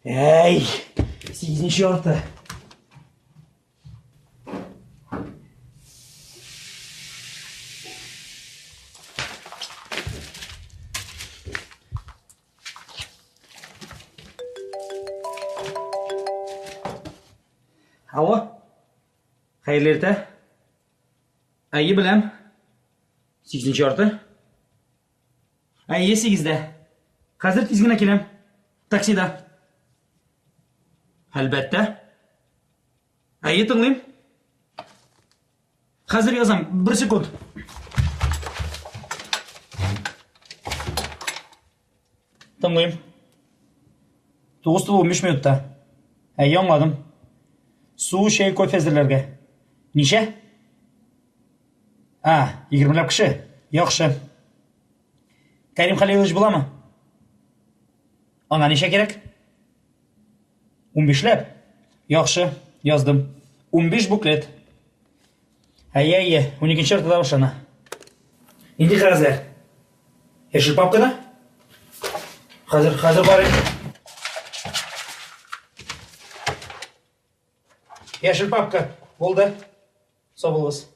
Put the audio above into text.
Әй, сигезенче ярты. Алло. Хәерле иртә. Әйе, беләм. Сигезенче ярты. Әйе, сигездә. Хәзер тиз генә киләм. Таксида. Әлбәттә. Әйе, тыңлыйм. Хәзер язам, бер секунд. Тыңлыйм. 9:15 минутта. Әйе, аңладым. Су, чәй, кофе әзерләргә. Ничә? А, 20ләп кеше. Яхшы. Кәрим Хәлилович буламы? Аңа ничә кирәк? Унбишләп? Яхшы, яздым. 15 буклет. Әйе, әйе, уникенче яртыда башлана. Нинди кәгазьләр? Яшел папкада? Хәзер, хәзер барыйм. Яшел папка. Булды. Сау булыгыз.